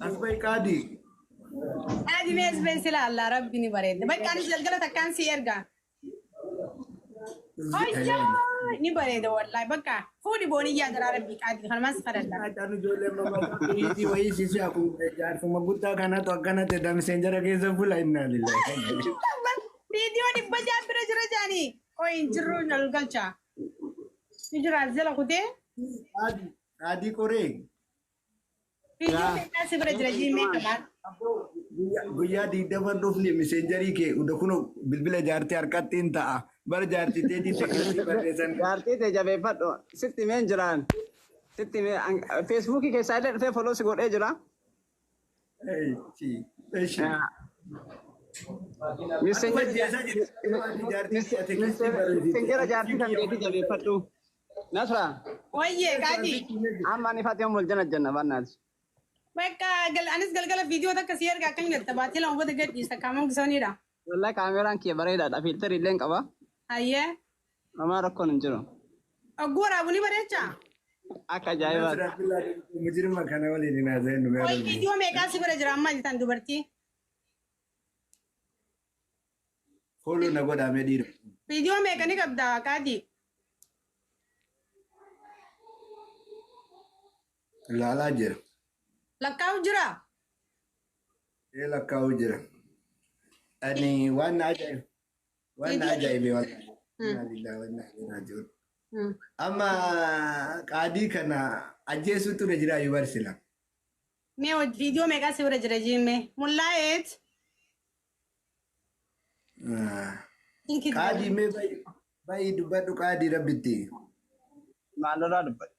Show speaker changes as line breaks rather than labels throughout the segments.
As bahi qaadii.
Qaadi mee as bahi sila Allah rabbi ni bareedda. Bakka anis galgala takkaan si erga. Ayyaa ni bareeda wallahi bakka fuudhi booniyyaa garaa rabbii qaadi kanumaan si kadhadha.
Haacaan ijoollee mamma wayii sisi akkuma jaarsuma guddaa kanatu akkana ta'e damseen jara keessa bula innaa lillahi.
Viidiyoo 600 bira jira jaanii. Qoy hin jirru ol galcha. Ni jira as jala kutee.
Qaadii qaadii qoree.
Viidiyoo
Yaa.
meeqaa si bira jira jiimee qabaa.
Guyyaa 20 dhufni miseenjarii kee uda kuno bilbila jaartii harkatti hin ta'a. Bara jaartii teetii teetii barreessan.
Jaartii tee jabeeffadhu. Sitti himeen jiraan. Sitti himee feesbuukii keessaa illee dhufee follow si godhee jira.
Eechi. Eeshi.
Messenger jaartii kan keetii jabeeffadhu. Nasra.
Wayyee qaadii.
Amma ani faati wal jana janna bannaati.
Bakka anis galgala viidiyoo takka si erga akkam jetta baatii 2 booda gad dhiista kaamoon gisooniidha.
Wallahi kaameraan kiyya bareedaadha. Fiiltarii illee qaba.
Hayyee.
Homaa rakkoon hin jiru.
Ogguu waraabu ni bareechaa?
Akka ajaa'ibaatti.
Mujirma kana waliin hin haasa'in dhugaa
Qoy
rabbi.
viidiyoo meeqaa si bira jira ammaa jettan dubartii?
Follow na godhaa mee dhiira.
Viidiyoo meeqa ni qabda qaadii?
Ilaalaa jira.
Lakkaa'u jira?
Ee lakkaa'u jira. Ani waan na ajaa'ibe waan na ajaa'ibe wallahi. Inna lillahi wa inna ilaihi raaji'uun. Amma qaadii kana ajjeesuu ture jira iyyuu barsila.
Mee viidiyoo meeqaa si bira jira jiimmee? Mullaa'eet.
Qaadii mee bayi dubbadhu qaadii rabbitti.
Maalirraa dubbadhu?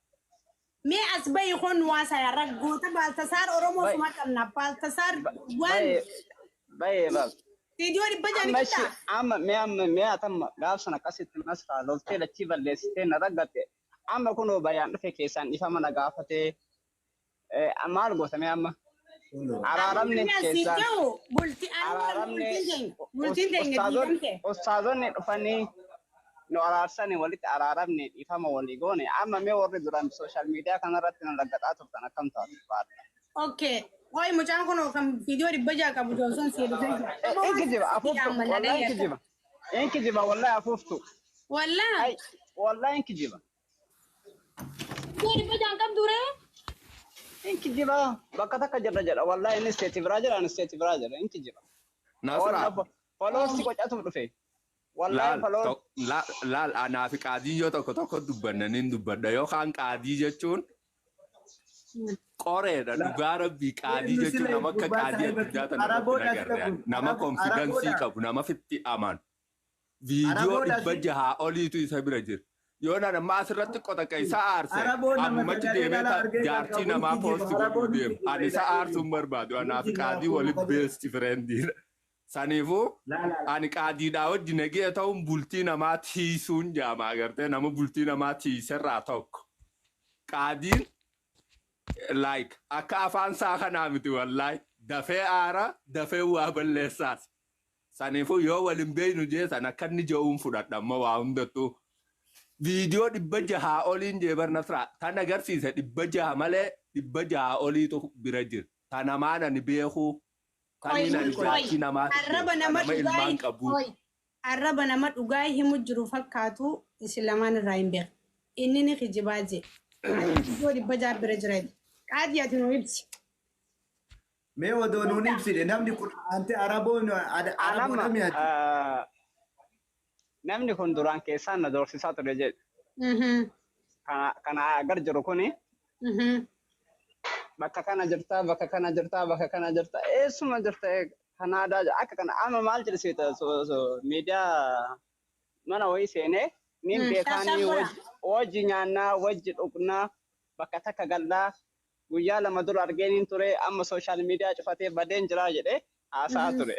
Mee as bayi kun waasaya raggoota Baaltasaar Oromoo suma qabna. Baaltasaar waan
Bayee baab.
viidiyoo 600 ni
Amma ishi
qabdaa?
amma mee amma mee atamma gaaf sana akkasitti nasraa loltee lachii balleessitee na raggatte amma kunoo bayaan dhufe keessaan dhiifama na gaafatee maal goota mee amma? Araaramni
Ani asiin
keessaan
gahu bulti ani
araaramni
bultiin teenya bultiin teenya diigamte.
ustaazonni dhufanii nu araarsanii walitti araaramne dhiifama walii goone amma mee warri duraan sooshaal miidiyaa kanarratti nu raggaxaa turtan akkam taatu baadha.
Okay. Qoy mucaan kun kan viidiyoo 600 qabu Joonson si dhufee jira.
In kijiba afuuftu wallahi in kijiba in kijiba wallahi afuuftu.
Wallah.
Ay wallahi in kijiba.
Viidiyoo 600 qabdu ree?
In kijiba bakka takka jirra jedha wallahi inni isteeti biraa jira ani isteeti biraa jira in kijiba.
Nasra.
Followers qocatuuf dhufe. Wallahi
Laal,
followers
laal anaa fi qaadii yoo tokko tokko dubbanna nin dubbadha yookaan qaadii jechuun qoreedha dhugaa rabbii qaadii
Eenyu
jechuun
sila
nama akka
gurbaa
qaadii
saahiba
addunyaa tana irratti
Araboodha
hin
sila
agarre
kun.
nama konfidansii
Araboodha.
qabu nama fitti amanu viidiyoo
Araboodha
600 oliitu isa bira jira. Yoo nan amma asirratti qotaqa isa aarse
Araboon nama
ammumachi
sagalee
deemee
dhala argee
jaartii
qabu
namaa
ni kijiba.
poosti godhuu
Araboon ni
deema.
kijiba.
Ani isa aarsuu hin barbaadu. Anaa fi
Ni kijiba.
qaadii waliin best friendiidha. Saniifuu
Laala.
ani qaadiidhaa wajji nagee ta'uun bultii namaa tiisuun jaama agartee nama bultii namaa tiiserraa tokko. Qaadiin like akka afaan isaa kanaa miti wallahi dafee aara dafee waa balleessaas. Saniifuu yoo waliin beeynu jeesan akka inni je'uun fudhadha amma waa hundattuu. Viidiyoo 600 oliin jee bar Nasraa tan agarsiise 600 malee 600 oliitu bira jira. Tanamaan ani beekuu
Qoy
taniin ani
qoy
jaartii namaati
arraba
beeku
nama
nama
dhugaa
ilmaan qabuu.
qoy arraba nama dhugaa himu jiru fakkaatu isin lamaan irraa hin beeku. Inni ni kijibaa jee. Viidiyoo 600 bira jira. Qaadii ati nuu ibsi.
Mee odoo nuun ibsine namni kun ante Araboon
Anamma
Araboodha mi'aati.
namni kun duraan keessaan na doorsisaa ture jedhe. Kana agar jiru kuni bakka kana jirtaa bakka kana jirtaa bakka kana jirtaa eessuma jirta Kanaadaa jira akka kana amma maal jedhe seeta miidiyaa mana wayii seenee nin beekaanii
Shaashaa godha.
wajji nyaannaa wajji dhugnaa bakka takka gallaa guyyaa 2 dura argeeniin ture amma sooshaal miidiyaa cufatee badeen jiraa jedhee haasa'aa ture.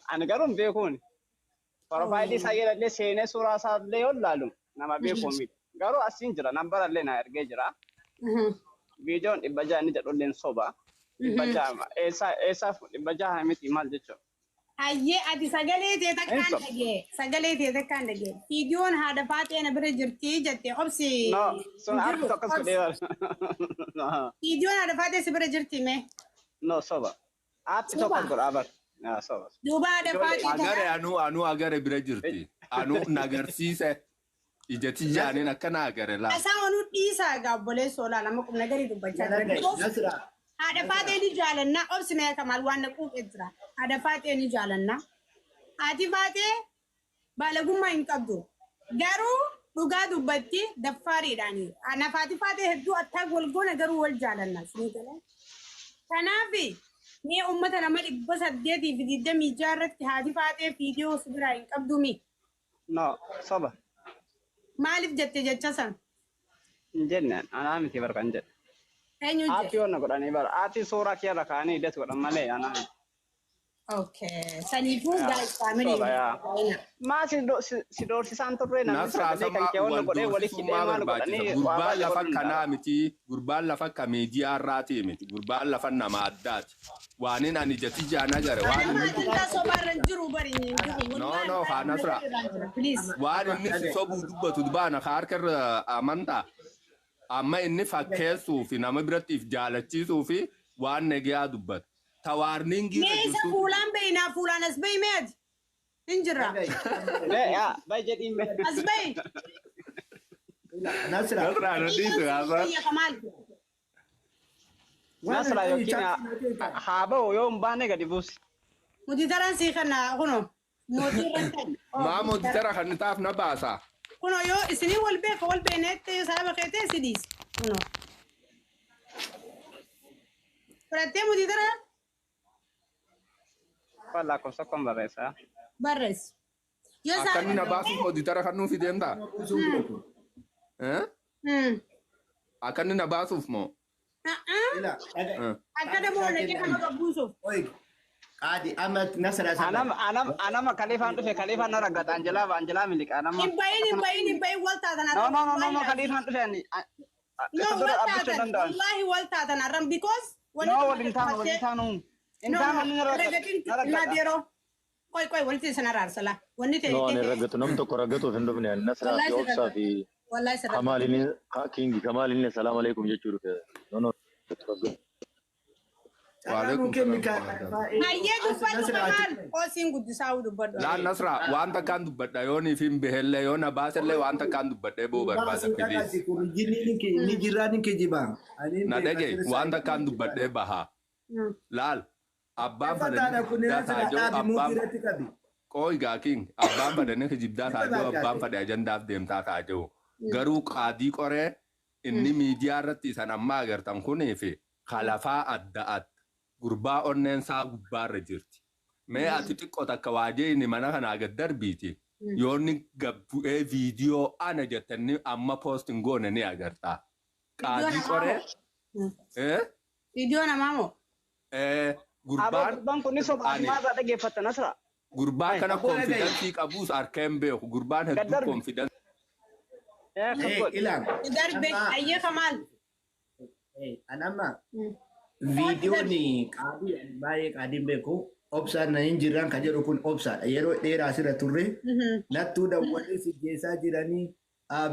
Ani garuu hin beekuuni. Profaayilii isaa jedhallee seenee suuraa isaa illee yoo ilaalu nama beekuu miti. Garuu asiin jira nambara illee na ergee jira. Viidiyoon 600 inni jedhu illee soba. 600 eessaa eessaa 600 miti maal jechuudha.
Hayyee ati sagalee tee
Hin
takkaan
soba.
dhagee sagalee tee takkaan dhagee viidiyoon haadha faaxee na bira jirti jette obsi
No sun
hin jiru
artu akkas
obsi
godhee bara.
viidiyoon haadha faaxee si bira jirti mee.
No, soba. Aappi
Soba.
tokko godha bar. Yaa soba.
Duuba haadha
Ijoollee
faaxee
Agare
tana.
anuu agare bira jirti. Anuu nagarsiise. Ija tiyyaaniin akkana agare laa.
Asaa onuu dhiisaa egaa obboleessoo olaanaa amma qubna garii dubbachaa jira. Because
Nasra.
haadha faaxee ni jaalannaa. Obsi mee Kamaal waan na quuqee jira. Haadha faaxee ni jaalannaa. Haati faaxee baalagummaa hin qabdu. Garuu dhugaa dubbatti daffaariidhaani. Anaaf haati faaxee hedduu attaa wal goona garuu wal jaalanna. Isinii galee. Kanaaf mee uummata nama 826 irratti haati faaxee viidiyoo si biraa hin qabdumi.
No, soba.
Maaliif jette jecha san?
Hin jenne anaa miti bar kan jedhe.
Eenyu
Aappi
jedhe?
wanna godhanii bar. Aappi suuraa kee irra kaa'anii hidhatu godhan malee anaa miti.
Okay. Saniifuu
Yaa,
guys family.
soba yaa. Maa si doorsisaan turre namni
Nasraa
sagalee kan
sama
kee wanna
wal
godhee walitti hidhee
doorsisummaa
maal
barbaachisa.
godhanii waa
Gurbaan
baay'ee
lafa
godhuu
kanaa
danda'a.
miti. Gurbaan lafa ka miidiyaa irraatii miti. Gurbaan lafa nama addaati. Waanin ani ija tiyyaan agare waan
Nama
inni
ajandaa sobaarra hin jiru bari hin jiru.
No,
Wallahi
no, haa Nasra.
Please.
Waan inni si sobuu dubbatu baana ka harka irra amantaa. Amma inni fakkeessuu fi nama biratti if jaalachiisuu fi waan nagaa dubbata. Tawaarniingii irra
Mee isa
jirtu
fuulaan bahinaa fuulaan as bahi mee ati? Hin jirra.
Mee yaa baay'ee jedhiin mee.
As bahi.
Nasra.
Nasraa na dhiisu haasaa.
Biyya Kamaal.
Nasra yookiin haa ba'u yoo hin baane gadi buusi.
Nuti taran sii kana kuno mootii irratti.
Maa mootii tara kan taaf na baasa.
Kuno yoo isinii wal beeka wal beenetti sababa kee ta'e si dhiisa. Kuno. Fudhattee mootii tara
Waan lakkoofsa akkam barreessaa.
barreessi. Yoo
Akka inni na
sababa
baasuuf mootii tara kan nuuf deemtaa? Eh? Akka inni na baasuuf moo?
Akka daboo naqee nama gabbuusuuf.
Qaadi amma Nasra sana.
Anama anama anama kaleefaan dhufe kaleefaan na raggata Anjelaa Anjelaa miliqa anama.
Hin bahin hin bahin hin bahin wal taatan
No no no no no kaleefaan dhufe ani.
No
Isa dura
wal
dhaabbachuu
taatan
danda'an.
wallahi wal taatan arran because
No waliin taanu waliin taanu. Hin
No
taanu
no
inni na raggata.
ragatin
Na raggata.
naadiyeroo qoy qoy walitti isin araarsala wanni ta'e
No, ani raggatu nam tokko raggatuuf hin dhufne ani Nasraa fi
Wallahi si
Obsaa
raggatu.
fi
Wallahi si raggatu.
Kamaalini Kingi Kamaalini salaamu alaikum jechuu dhufe. No, no. Raggatu.
Waalaikum salaam.
Hayyee dubbadhu Kamaal qoosiin guddisaa dubbadhu.
Laan Nasraa waan takkaan dubbadha yoo niif hin behellee yoo na baasellee waan takkaan dubbadhee boo barbaada please.
Ni jirraa ni kijiba.
Na dhagaye waan takkaan dubbadhee bahaa. Laal abbaan fadhanii kijibdaa taajoo abbaan qooyi gaakiin abbaan fadhanii kijibdaa taajoo abbaan fadhe ajandaaf deemtaa taajoo. Garuu qaadii qoree inni miidiyaa irratti isan amma agartan kunii fi kalafaa adda adda gurbaa onneen isaa gubbaarra jirti. Mee ati xiqqoo takka waajee inni mana kanaa gad darbiiti. Yoo inni gabbu'ee viidiyoo ana jettanii amma poost hin goone ni agartaa. Qaadii qoree. Eh?
Viidiyoo namaa moo?
Eh,
Aboo
gurbaan
gurbaan kun ni soba
ani
maal irraa dhaggeeffatta Nasra.
gurbaa kana
Aboo dhagaye.
konfidansii qabus harka hin beeku. Gurbaan
Gad
hedduu
darbi.
konfidansii.
Ee kan godhe.
Ilaam.
Darbe hayyee Kamaal.
Anamma viidiyoon qaadii baay'ee qaadiin beeku obsaan na hin jirran kan jedhu kun obsaadha. Yeroo dheeraa asirra turre nattuu dawwalee si geessaa jiranii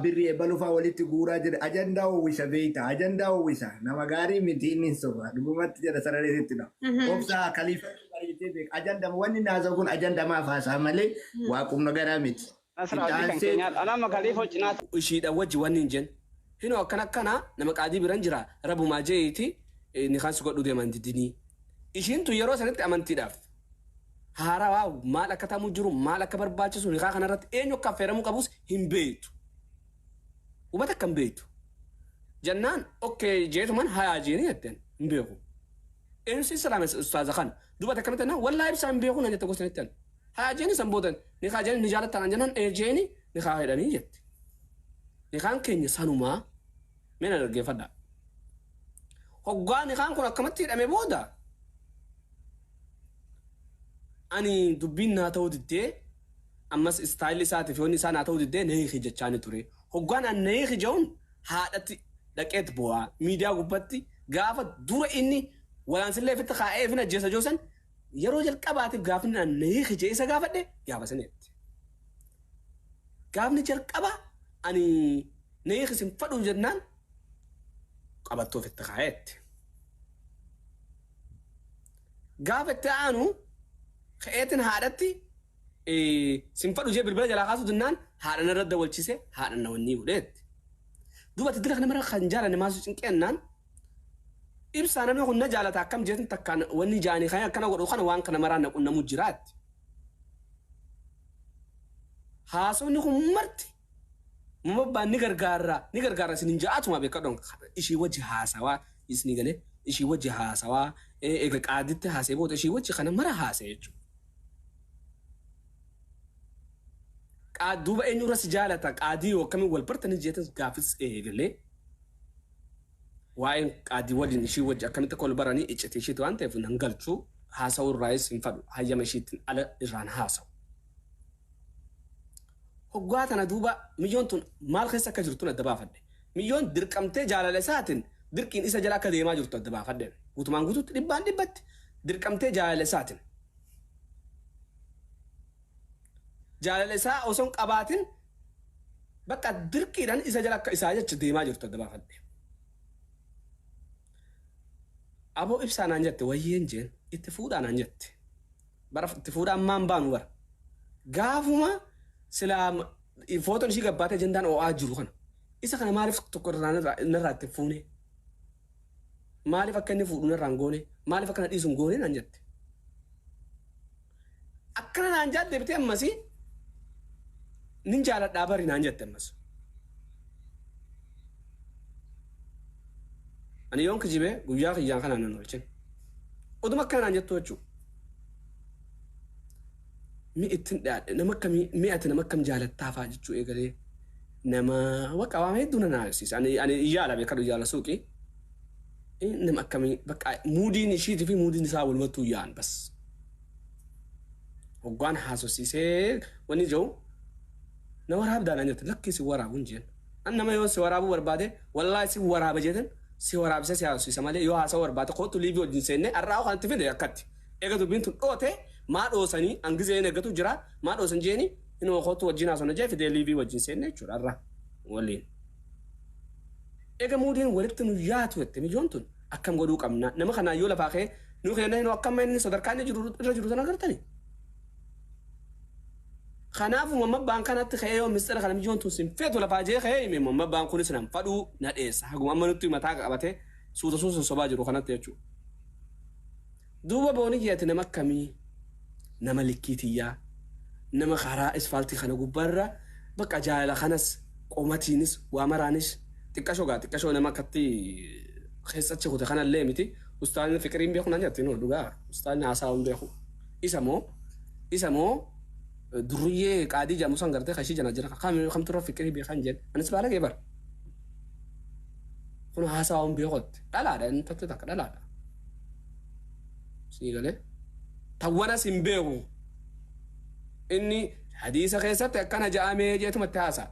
birri eebalufaa walitti guuraa jira. Ajandaa uwwisa beeyta. Ajandaa uwwisa. Nama gaarii miti inni hin soba. Dhugumatti jedha sarareetitti dha. Obsaa kaliifatu bareedee beeka. Ajandama wanni naasa'u kun ajandamaaf haasaa malee waaqumna garaa miti.
Nasra hojii kan keenyaadha. Anama kaleefoo cinaa
ishiidha wajji wanni hin jenne. Hinoo akkana akkana nama qaadii biran jira rabumaa jeeti ni kan si godhu deeman didinii. Ishiin tun yeroo sanitti amantiidhaaf haarawaa maal akka ta'amu jiru maal akka barbaachisu niqaa kanarratti eenyu akka affeeramuu qabus hin beektu. Hubata akka hin beektu. Jennaan okkee jeetuman hayaa jeeni jetteen hin beeku. Eenyu si salaame ustaaza kana dubata akkamitti jennaan wallaahi ibsaa hin beeku na jette gosa jetteen. Hayaa jeeni san boodan niqaa jeeni ni jaalattaan jennaan ee jeeni niqaa jedhanii jette. Niqaan keenya sanumaa mee na dhaggeeffadhaa. Hoggaa niqaan kun akkamatti hidhame booda ani dubbiin naa ta'uu diddee ammas istaayilli isaatiif yoonni isaa naa ta'uu diddee na hiiki jechaa ni ture. Hoggaan an na hiiki jehuun haadhatti dhaqeet bu'aa miidiyaa gubbatti gaafa dura inni walaansillee ofitti kaa'ee fi ajjeesa joosan yeroo jalqabaatiif gaafni an na hiiki jee isa gaafadhe gaafa sanitti. Gaafni jalqaba ani na hiiki sin fadhu jennaan qabattoo ofitti kaa'eetti. Gaafa itti aanu ka'eetiin haadhatti sin fadhu jee bilbila jalaa kaasu dinnaan haadha narra dawalchise haadha na wanni godheetti. Duuba ati dira kana kan jaalanne maasu cinqeennaan ibsaa namni kun na jaalata akkam jeetin takkaan wanni jaanii kan akkana godhu kana waan kana maraan na qunnamu jiraatti. Haasofni kun marti mabbaan ni gargaara ni gargaara isin hin ja'atuma beekadhoon ishii wajji haasawaa isinii galee ishii wajji haasawaa eega qaaditti haasee booda ishii wajji kana mara haasee jechuudha. Duuba eenyurra si jaalata qaadii yoo akkamiin wal bartanii jeetan gaafis eegalee waa'een qaadii waliin ishii wajji akkamitti akka wal baranii iccitee ishiitti waan ta'eef nan galchuu haasa'uu irraayis hin fadhu hayyama ishiittiin ala irraan haasa'u. Hoggaa tana duuba miyyoon tun maal keessa akka jirtu adda baafadhe. Miyyoon dirqamtee jaalala isaatiin dirqiin isa jala akka deemaa jirtu adda baafadhe. Guutumaan guutuutti dhibbaan dhibbatti dirqamtee jaalala isaatiin. Jaalala isaa osoo hin qabaatin bakka dirqiidhaan isa jala akka isaa jecha deemaa jirtu adda baafadhe. Aboo ibsaa naan jette wayyeen jeen itti fuudhaa naan jette. Bara itti fuudhaan maan baanu bara. Gaafuma silaa footoon ishii gabbaatee ajandaan oo'aa jiru kana. Isa kana maaliif tokko narraa itti fuune? Maaliif akka inni fuudhu narraa hin goone? Maaliif akka na dhiisu hin goone naan jette. Akkana naan jaatte deebitee ammasii nin jaaladhaa bari naan jette ammas. Ani yoon kijibee guyyaa kiyyaan kanaan nan oolchin. Oduma akkana naan jettu jechuudha. Mi ittiin dhiyaadhe nama akkamii mi'ate nama akkam jaalattaa fa'aa jechuu eegalee nama waqa waan hedduu na naasisa. Ani yaala beekadhu yaala suuqii. Nama akkamii bakka muudiin ishiitii fi muudiin isaa walumattuu yaa'an bas. Hoggaan haasofsiisee wanni jiru na waraabdaa naan jette lakki si waraabu hin jeen. An nama yoo si waraabuu barbaade wallaahi si waraaba jeetan si waraabisee si haasofsiisa malee yoo haasawuu barbaade kootu liivii wajjin seennee har'aa kan itti fide akkatti. Eega dubbiin tun dhoote maa dhoosanii hangizeen eeggatu jira maa dhoosan jeeni inuma kootu wajjin haasofna jee fidee liivii wajjin seenne jechuudha har'a waliin. Eega muudiin walitti nu yaatu jette miyyoon tun akkam godhuu qabna nama kanaan yoo lafaa ka'e nu kenna hinoo akkam inni sadarkaa inni jiru irra jiru sana agartani. Kanaafuu mammabbaan kanatti ka'ee yoo mistira kana miyyoon tun sin feetu lafaa jee ka'ee hime mammabbaan kunis nan fadhuu na dheessa haguma amma nutti mataa qabatee suuta suuta sobaa jiru kanatti jechuudha. Duuba booniyyaati nama akkamii nama likkiitiyyaa nama karaa isfaaltii kana gubbaarra bakka jaalala kanas qomatiinis waa maraanis xiqqashoo gaa xiqqashoo nama akkatti keessachi kute kanallee miti ustaanni fiqiriin beeku naan jetti noo dhugaa ustaanni haasaa hin beeku isa moo durriyyee qaadii jedhamu san gartee kashii jana jira kamturra fiqirii beekan jeen anis baala gee bara kun haasaa hin beekutti dhalaadha inni tatte takka dhalaadha sii galee tawwanas hin beeku inni hadiisa keessatti akkana ja'amee jeetumatti haasaa.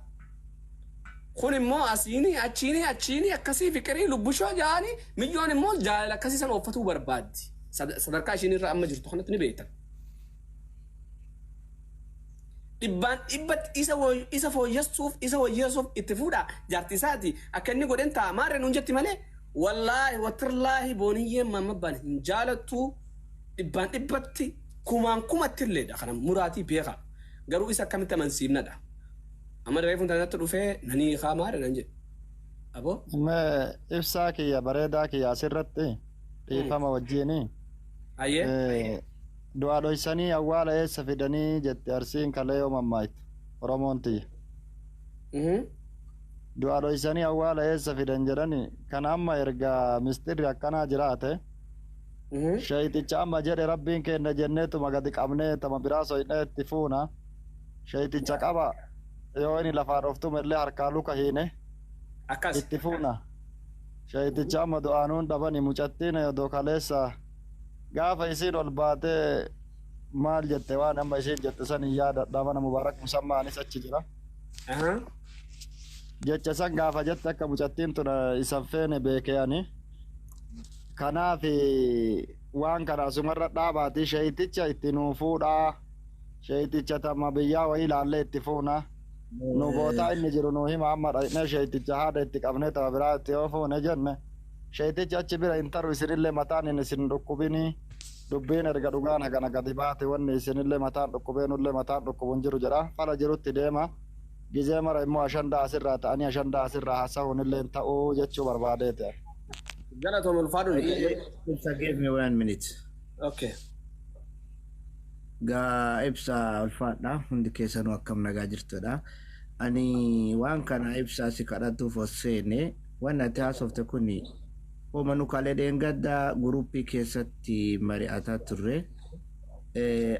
Kun immoo asiini achiini achiini akkasii fiqirii lubbushoo ja'anii miyyoon immoo jaalala akkasii san ooffatuu barbaaddi. Sadarkaa ishiin irra amma jirtu kanatti ni beektan. Dhibbaan dhibbatti isa fooyyessuuf isa wayyeessuuf itti fuudha jaartii isaati akka inni godhen ta'a maarree nuun jetti malee wallaahi watirlaahi booniyyeen mammabbaan hin jaalattu dhibbaan dhibbatti kumaan kumatti illeedha kana muraatii beeka garuu isa akkamitti amansiifnadha. Amma reefuun tanatti dhufee nanii haa maarree nan jedhe. Aboo.
Mee ibsaa kiyya bareedaa kiyya asirratti dhiifama wajjini.
Ayyee.
Du'aa dhoysanii awwaala eessa fidanii jette arsiin kalee yoo mammaayitu Oromoon tiyya. Du'aa dhoysanii awwaala eessa fidan jedhani kan amma erga mistirri akkanaa jiraate shayiticha amma jedhe rabbiin kenna jenneetuma gadi qabnee tama biraa soyinee itti fuuna shayiticha qaba yoo inni lafaa dhoftume illee harkaa luka hiine
Akkas.
itti fuuna. Shayiticha amma du'aanuun dhabani mucattiin odoo kaleessa gaafa isiin ol baatee maal jette waan amma isiin jette san hin yaadadha mana Mubaarak Musammaanis achi jira. Jecha san gaafa jette akka mucattiin tun isan feene beekee ani. Kanaaf waan kana asumarra dhaabaatii shayiticha itti nuu fuudhaa. Shayiticha tama biyyaa wayii ilaallee itti fuuna. Nu bootaa inni jiru nuu hima amma dhaqnee shayiticha haadha itti qabnee tama biraa itti yoo fuune jenne. Shayitichi achi bira hin taru isinillee mataan hin isin dhukkubinii. Dubbiin erga dhugaan hagana gadi baate wanni isinillee mataan dhukkubee nullee mataan dhukkubu hin jiru jedha. Fala jirutti deema. Gizee mara immoo ashandaa asirraa ta'anii ashandaa asirraa haasa'uun illee ta'uu jechuu barbaadeeti.
Galatoom, ulfaadhu.
Ibsa, give me one minute.
Okay.
Gaa Ibsa, ulfaadha. Hundi keessanuu akkam, nagaa jirtudha? Ani waan kana Ibsaa si kadhatuuf os seene. Waan ati haasofte kuni homa nu kalee dheengadda guruppii keessatti mari'ataa turre.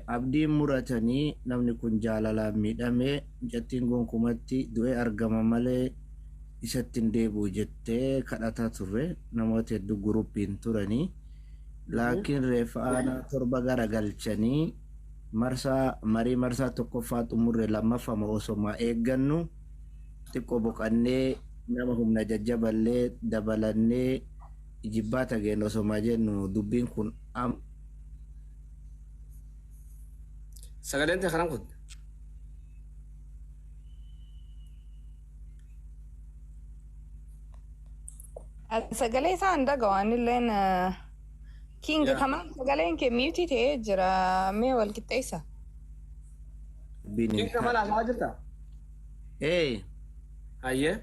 Abdiin muratanii namni kun jaalalaan miidhamee mucattiin gonkumatti du'ee argama malee isatti hin deebi'u jettee kadhataa turre, namoota hedduu guruppiin turanii. Laakiin reeffa aanaa 7 garagalchanii marsaa marii marsaa tokkoffaa xumurre, lammaffama osoma eeggannu xiqqoo boqannee nama humna jajjaballee dabalannee jibbaata geenne osoma jennu dubbiin kun am
Sagaleen ta'e kanaan kun.
Sagalee isaa hin dhaga'u illeen. King Kamal, sagaleen kee mute ta'ee jira, mee wal qixxeessa.
Dubbiin hin
King Kamal, haasa'aa jirta?
Ee.
Hayyee.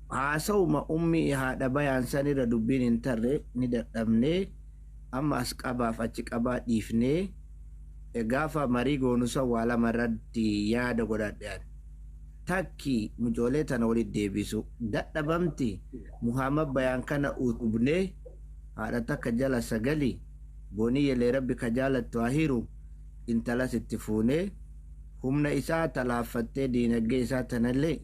Haasa'uma ummi haadha bayaan sanirra dubbiin hin tarre, ni dadhabnee amma as qabaaf achi qabaa dhiifnee gaafa marii goonusa waa lama irratti yaada godhadhe ani. Takki mucoolee tana walitti deebisu dadhabamti Muhammad Bayaan kana utubnee haadha takka jala sagali boonii yelee rabbi ka jaalattu haa hiru, intalas itti fuunee humna isaa talaaffattee diinagdee isaa tanallee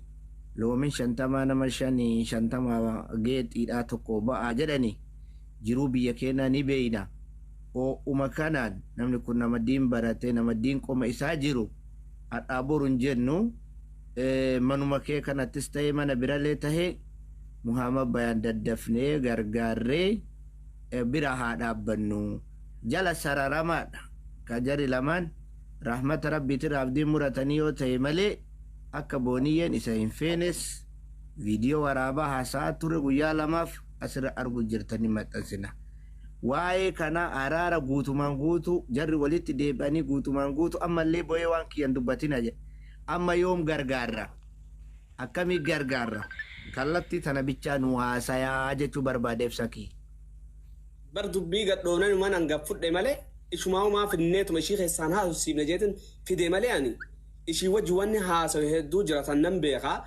loomin 50 nama shanii 50 geexiidhaa tokko ba'aa jedhani jiruu biyya keenyaa ni beeyna. Oo'uma kanaan namni kun nama diin baratee, nama diin qoma isaa jiru, hadhaa boru hin jennu, manuma kee kanattis ta'ee mana birallee tahee Muhammad Bayaan daddafnee gargaarree bira haa dhaabbannu. Jala sararamaadha. Ka jari lamaan rahmata rabbiitirraa abdiin muratanii yoo ta'e malee akka booniyyeen isa hin feenes viidiyoo waraabaa haasa'aa ture guyyaa 2f asirra argu jirtanii maxxansina. Waa'ee kana araara guutumaan guutu jarri walitti deebi'anii guutumaan guutu ammallee bo'ee waan kiyyan dubbatina jedhe. Amma yoom gargaarra? Akkamii gargaarra? Kallattii tana bichaa nu haasayaa jechuu barbaadeef sakii.
Bar dubbii gadhoonani man hanga fudhe malee ishumaa umaa finneetuma ishii keessaan haasofsiifne jeetin fide malee ani ishii wajji wanni haasawe hedduu jira tan nan beekaa.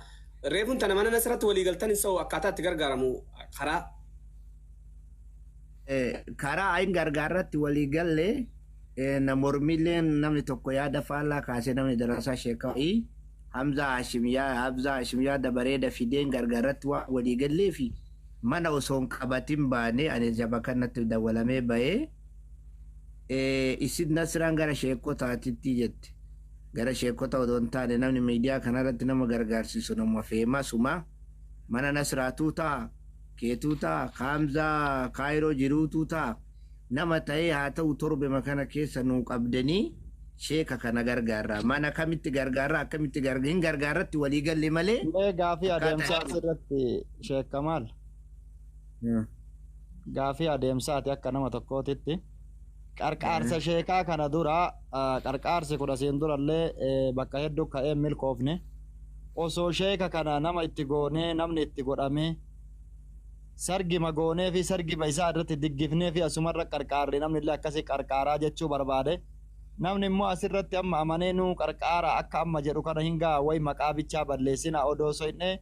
Reefun tana mana nasirratti walii galtan isa akkaataa itti gargaaramu karaa.
Karaa ayin gargaarratti walii galle, na mormilleen namni tokko yaada faallaa kaasee, namni darasaa sheekawii Hamza Hashim yaa Hamza Hashim yaada bareeda fideen gargaarratti waan walii gallee fi mana osoo hin qabatin baanee ani jaba kanatti dawwalamee bahee isin Nasiraan gara sheekotaatitti jette. Gara sheekota odoo hin taane namni miidiyaa kanarratti nama gargaarsisu nama feemasuma mana Nasiraatuu ta'a, keetuu ta'a, Kaamzaa Kaayiroo jiruutuu ta'a, nama ta'ee haa ta'u, torbema kana keessa nuu qabdanii sheeka kana gargaarra. Mana kamitti gargaarra, akkamitti gargaarra, hin gargaarratti walii galle malee.
Mee gaafii
Akkaataa
adeemsaa asirratti, Sheek Kamaal. Gaafii adeemsaati akka nama tokkootitti. Qarqaarsa sheekaa kana dura qarqaarsi kun asiin durallee bakka hedduu ka'ee milkoofne. Osoo sheeka kana nama itti goonee namni itti godhamee sargima goonee fi sargima isaa irratti diggifnee fi asumarra qarqaarri namni illee akkasii qarqaaraa jechuu barbaade. Namni immoo asirratti amma amanee nuu qarqaara akka amma jedhu kana hin ga'a wayi maqaa bichaa balleessina odoo so'inee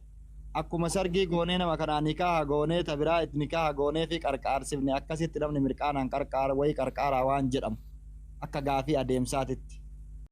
akkuma sargii goonee nama kanaa nikaaha goonee tabiraa itti nikaaha goonee fi qarqaarsifne akkasitti namni mirqaanaan qarqaara wayi qarqaaraa waan jedhamu akka gaafii adeemsaatitti.